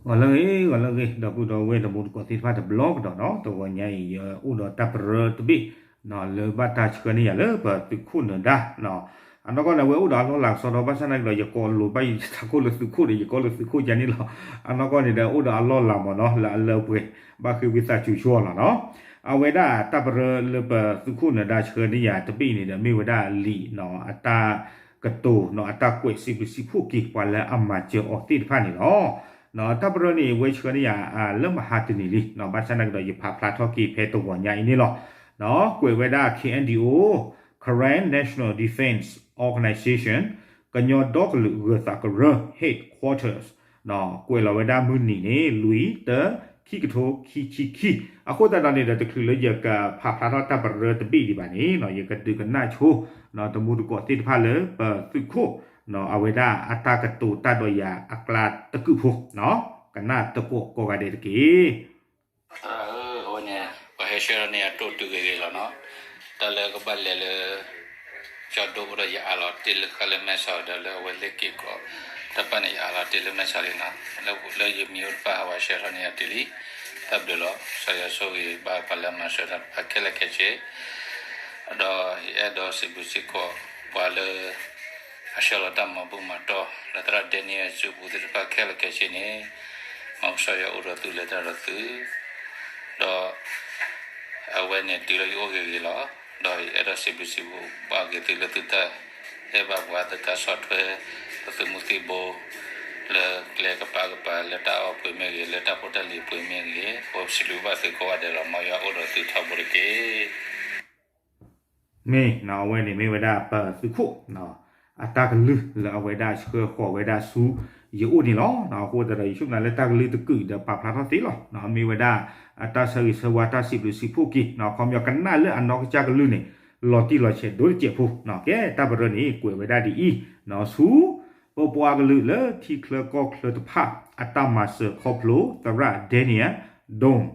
ဂီၤလၢအဂ့ၤ ဂီၤလၢအဂ့ၤ ဒီပုၢ်ဒီဝဲၢ်တံၤသကိးသ့ၣ်တဖၣ်တဘျီကဒီးနီၤ, တဂီၤညါအံၤ ယအိၣ်ဒီးတၢ်ပရၢတဘ့ၣ် လၢဘၣ်တၢ်ဆှၢန့ၢ်ယၤလၢပသုးခိၣ်နၢၤဒါ အနီၢ်ကီၢ်န့ၣ် အဝဲအိၣ်ဒီးအလီၢ်လၤကစီဒီ ဘၣ်ဆၣ်သနာ်က့ဒီး ယကိးလိာ်ဘၣ်ယထးခိၣ်လၢသုးခိၣ်ဒီး ယကိးလၢသုးခိၣ်ယၤန့ၣ်လီၤ. အနီၢ်ကီၢ်န့ၣ်ဒီး အိၣ်ဒီးအလီၢ်လၤမ့ၢ်နီၤ လၢအလၢပှဲၤ ဘၣ်ဃ့ဝံသးစူၤဆိလီၤနီၤ. အဝဲဒၣ်တၢ်ပရၢလၢပသုးခိၣ်နၢၤဒါဆှၢန့ၢ်ယၤတဘ့ၣ်န့ၣ်ဒီး မ့ၢ်ဝဲဒၣ်လံာ်နီၤ အတၢ်ကတိၤနီၤ အတၢ်ကွဲးစံးဘျုးစံးဖှိၣ်က့ၤ ပှၤလၢအမၤစၢၤအီၤသ့ၣ်တဖၣ်န့ၣ်လီၤ. တၢ်ပရၢန့ၣ် ဝဲဆှၢန့ၢ်ယၤ လၢမဟါတနံၤလံနီၤ, ဘၣ်ဆၣ်သနာ်က့ဒီး ယဖးဖျါထီၣ်က့ၤဖဲတဂီၤညါအံၤန့ၣ်လီၤ. ကွဲးဝဲဒၣ် K N D O, Karen National Defense Organization, ကညီဒီကလုာ်ဂၢၤသးကရၢ Headquarters ကွဲးလီၤဝဲဒၣ်မုၢ်နံၤန့ၣ် လွံၢ် တၢ ခံကထိခံဆံခံ, အဃိသတးဒီးန့ၣ်ဒီး တချုးလၢယကဖးဖျါထီၣ်တၢ်ပရၢတဘ့ၣ်ဒံးဘၣ်န့ၣ် ယကဒုးကနၣ်ဆိ တံၤသကိးသ့ၣ်တဖၣ်လၢပသုးခိၣ် အဝဲဒၣ်အတၢ်ကတိၤတၢ်ဒီးယၤအကျါတကုာ်ဖိ ကနၣ်သကိးကိးဂၤဒဲးတက့ၢ်. သရၣ်ဧၢ, အဝဲန့ၣ် ပှၤဟဲဆှၢထီၣ်န့ၢ်ယၤတိၢ်တုၤဂ့ၤဂ့ၤလီၤနီၤ. တၢ်လၢကဘၣ်လဲၤလၢ ကၠီဒိၣ်ဒီး ယအးလီၤတ့ၢ်လၢဃာ်လၢမဲဆီးဒီး လၢအဝဲလ့ၣ်က့ၤကီးတဖၣ်န့ၣ် ယအးလီၤတ့ၢ်လၢမဲဆီးလံနီၤ. လၢယမံၤအိၣ်တဖၣ် ဟးဝဲဆှၢထီၣ်န့ၢ်ယၤတုၤလံ. တၢ်ဘျုးလီၤ. ကစၢ်ယွၤဆိၣ်ဂ့ၤဘၣ်ပှၤလၢအမၤစၢၤတၢ်တဖၣ်ခဲလၢာ်ခဲဆ့ ဒီးယအဲၣ်ဒိးစံးဘျုးစံးဖှိၣ်ပှၤလၢ အဆှၢလီၤတၢ်မၤဘူၣ်မၤတီၢ် လၢသရၣ်ဒဲနံယၤစုပူၤသ့ၣ်တဖၣ်ခဲလၢာ်ခဲဆ့န့ၣ် မ်ကစၢ်ယွၤအိၣ်ဒီးသုလဲၤတၢ်ဒီးသု ဒီး အဝဲန့ၣ်တုၤလၢယအိၣ်ဂ့ၤဂ့ၤလီၤ. ဒီးယအဲၣ်ဒိးစံးဘျုးစံးဖှိၣ်ပှၤက့ၤသုလၢသုတၢ်အဲၣ်ဘၣ်ပှၤ သုတၢ်ဆီၣ်ထွဲ ပသုးမုၢ်သံၣ်ဘိ လၢကျဲကပၤကပၤ လၢတၢ်အီၣ်ပှ့ၤမ့ၢ်ဂ့ၤ လၢတၢ်ဖိတၢ်လံၤပှ့ၤမ့ၢ်ဂ့ၤ ပစံးဘျုးဘၣ်သုကိးဂၤဒဲးလီၤ. မ်ယွၤအိၣ်ဒီးသုထီဘိတက့ၢ်. မ့ၢ်နီၤ အဝဲန့ၣ်မ့ၢ်ဝဲဒၣ်ပသုးခိၣ် အတၢ်ကလုၢ်လၢအဝဲဒၣ်ဆှၢဃီၤဝဲဒၣ်ဆူယအိၣ်န့ၣ်လီၤ. အဃိသတးဒီး ယဆိကမိၣ်လၢတၢ်ကလုၢ်တကုာ်ဒီးပာ်ဖျါထီၣ်သ့လီၤ. မ့ၢ်ဝဲဒၣ် အတၢ်ဆၢဂ့ၤဆၢဝါတၢ်စံးဘျုးစံးဖှိၣ်က့ၤ ခီပညီကနၣ်လၢအနီၢ်ကစၢ်ကလုၢ်န့ၣ် လီၤတံၢ်လီၤဆဲးဒိၣ်တစဲးဖိ ကဲတၢ်ပရၢန့ၣ် ကွဲးဝဲဒၣ်ဒ်အံၤ ဆူ ပပှၤကလုာ်လၢထံချၢကီၢ်ချၢတဖၣ် အတၢ်မၤစၢၤခီဖျိ သရၣ်ဒဲနံယၤ ဒိၣ်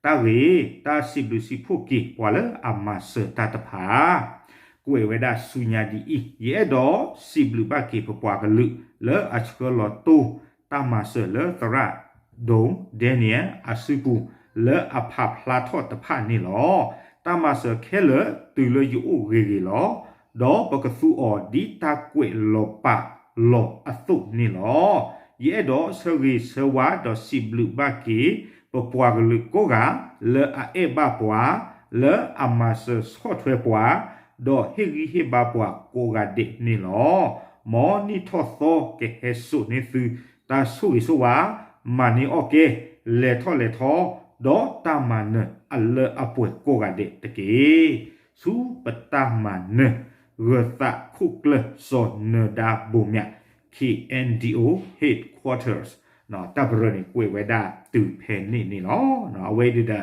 တၢ်ဂ့ၤ တၢ်စံးဘျုးစံးဖှိၣ်က့ၤ ပှၤလၢအမၤစၢၤတၢ်တဖၣ် ကွဲးဝဲဒၣ်ဆူညါဒ်အံၤ, ယအဲၣ်ဒိးစံးဘျုးဘၣ်က့ၤပပှၤကလုာ် လၢအဆှၢလီၤတိၢ်တၢ်မၤစၢၤလၢသရၣ် ဒိၣ် ဒဲနံယၤ အစုပူၤ လၢအဖးဖျါထီၣ်တဖၣ်န့ၣ်လီၤ. တၢ်မၤစၢၤခဲလၢာ်တုၤလၢယအိၣ်ဂ့ၤဂ့ၤလီၤ. ဒီးပကသူအီၤဒ်တၢ်ကွဲးလီၤပာ်လီၤအသိးန့ၣ်လီၤ. ယအဲၣ်ဒိးဆၢဂ့ၤဆၢဝါဒီးစံးဘျုးဘၣ်က့ၤ ပပှၤကလုာ်ကိးဂၤ လၢအအဲၣ်ဘၣ်ပှၤ လၢအမၤစၢၤဆီၣ်ထွဲပှၤ ဒီးဟ့ၣ်ဂံၢ်ဟ့ၣ်ဘါပှၤကိးဂၤဒဲးန့ၣ်လီၤ. မ်နံၣ်ထီၣ်သီကဟဲစိာ်န့ၢ်သု တၢ်ဆိၣ်ဂ့ၤဆိၣ်ဝါ မၤန့ၢ်အီၣ်ကဲ လဲၤထီၣ်လဲၤထီ ဒီးတၢ်မၤနၢၤအလၢအပှဲၤကိးဂၤဒဲးတက့ၢ်. ဆူပတၢ်မၤနၢၤ ဂၢၤသးခိၣ်ကျၢၢ်စီၤနၢၤဒါဘိးမၠး K N D O Headquarters တၢ်ပရၢန့ၣ် ကွဲးဝဲဒၣ်တုၤဖဲန့ၣ်န့ၣ်လီၤ. အဝဲဒၣ်ဒီး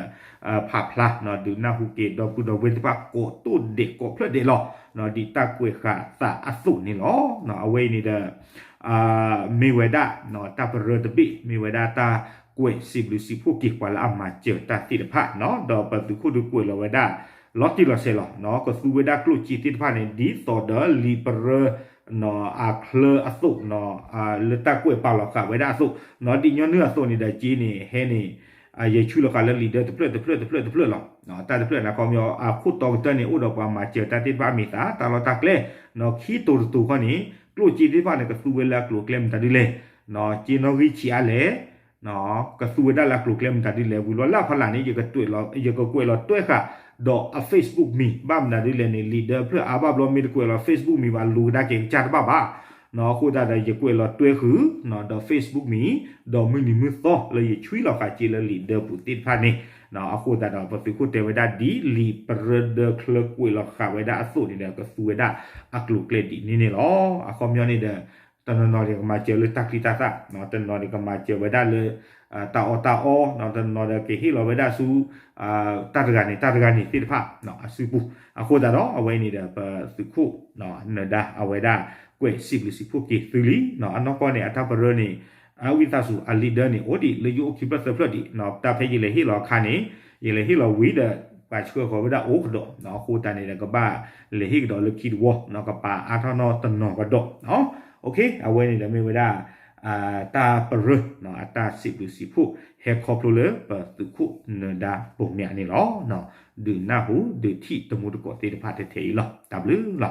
ဖးဖျါ ဒုးနၢ်ဟူက့ၤ ဒီပုၢ်ဒီဝဲၢ်သ့ၣ်တဖၣ်ကိးတိၢ်ဒဲးကိးဖျၢၣ်ဒဲးလီၤ. ဒ်တၢ်ကွဲးဃာ်သးအသိးန့ၣ်လီၤ. အဝဲအံၤန့ၣ်ဒီး မ့ၢ်ဝဲဒၣ် တၢ်ပရၢတဘ့ၣ် မ့ၢ်ဝဲဒၣ်တၢ်ကွဲးစံးဘျုးစံးဖှိၣ်က့ၤပှၤလၢအမၤစၢၤတၢ်သ့ၣ်တဖၣ် ဒီးပသုးခိၣ်ဒုးကွဲးလီၤဝဲဒၣ် လီၤတံၢ်လီၤဆဲးလီၤ. ကသူဝဲဒၣ်ကျိၣ်စ့သ့ၣ်တဖၣ်န့ၣ် ဒ်သိးဒီးလံာ်ပရၢ အချၢအသိး လၢတၢ်ကွဲးပာ်လီၤဃာ်ဝဲဒၣ်အသိး ဒ်ညီနုၢ်အသိးန့ၣ်ဒီး စ့န့ၣ် ဟဲန့ၣ် ယဆွံလီၤဃာ်လၢလံာ်ဒၢတဖျၢၣ်တဖျၢၣ်တဖျၢၣ်တဖျၢၣ်လီၤ. တၢ်တဖျၢၣ်န့ၣ် ခီပညီ အခိၣ်တီကတၢၢ်န့ၣ် အိၣ်ဒီးပှၤမၤစၢၤတၢ်သ့ၣ်တဖၣ်အမံၤသၣ် တၢ်လီၢ်တၢ်ကျဲ ခံတိၤတတိၤခီန့ၣ် ကျိၣ်စ့သ့ၣ်တဖၣ်န့ၣ် ကသူဝဲလၢအကျိၤအကျဲမတၤဒ်လဲၣ် စ့နီၣ်ဂံၢ်ဆံးအါလဲၣ် ကသူဝဲဒၣ်လၢအကျိၤအကျဲမတၤဒ်လဲၣ် ဝံၤလီၤလၢအဖီလာ်န့ၣ် ယကကွဲးလီၤတွဲဃာ် ဒီးအ Facebook မံၤ ဘၣ်မနုၤဒ်လဲၣ်န့ၣ် လံာ်ဒၢဖျၢၣ်အါဘၣ်ဘျီ မ့ၢ်တကွဲးလီၤ Facebook မံၤဘၣ် လူၤကဒါက့ၤကစၢ်တဘၣ်ဘၣ်. အဃိသတးဒီး ယကွဲးလီၤတွဲဃုာ် ဒီး Facebook မံၤ ဒီးမုၢ်နံၤမုၢ်သီလၢယဆွံလီၤဃာ်စ့လၢလံာ်ဒၢပူၤသ့ၣ်တဖၣ်န့ၣ် အဃိသတးဒီး ပသုးခိၣ်တဲဝဲဒၣ်ဒ်လံာ်ပရၢဒၢချၢကွဲးလီၤဃာ်ဝဲဒၣ်အသိးန့ၣ်ဒီး ကသူဝဲဒၣ်အကျိၤအကျဲဒ်န့ၣ်န့ၣ်လီၤ. အခီပညီန့ၣ်ဒီး တနီၤနီၤန့ၣ် ကမၤစၢၤလၢတၢ်ချံတၢ်သၣ် တနီၤန့ၣ် ကမၤစၢၤဝဲဒၣ်လၢ တၢ်အီၣ်တၢ်အီ တနီၤဒီးကဟ့ၣ်လီၤဝဲဒၣ်ဆူ တၢ်တဂၤန့ၣ် တၢ်တဂၤန့ၣ်သ့ၣ်တဖၣ် အစုပူၤ အဃိသတးဒီး အဝဲအံၤန့ၣ်ဒီး ပသုးခိၣ် နၢၤဒါ အဝဲဒၣ်ကွဲးစံးဘျုးစံးဖှိၣ်က့ၤသုလံ အနီၢ်ကီၢ်န့ၣ် အတၢ်ပရၢန့ၣ် အဝံသးစူၤ အလံာ်ဒၢန့ၣ် အိၣ်ဒံးလၢယအိၣ်ခံဖျၢၣ်သၢဖျၢၣ်ဒံး တၢ်ဖဲယလဲၤဟ့ၣ်လီၤအခါန့ၣ် ယလဲၤဟ့ၣ်လီၤဝံၤဒီး ပှၤဆှၢဃီၤဝဲဒၣ်အိၣ်ကဒီး အဃိသတးန့ၣ်ဒီး ကဘၣ်လဲၤဟ့ၣ်ကဒီးလၢခံတဝီ ကပာ်အါထီၣ်နီၢ်တနီၤကဒီး အဝဲန့ၣ်ဒီးမ့ၢ်ဝဲဒၣ် တၢ်ပရၢ အတၢ်စံးဘျုးစံးဖှိၣ် ဟဲခီဖျိလၢပသုးခိၣ်နၢၤဒါပိာ်မၠးန့ၣ်လီၤ. ဒုးနၢ်ဟူ ဒုးထံၣ်တမူတကိးသ့ၣ်တဖၣ်ထဲထဲအံၤလီၤ. တၢ်ဘျုးလီၤ.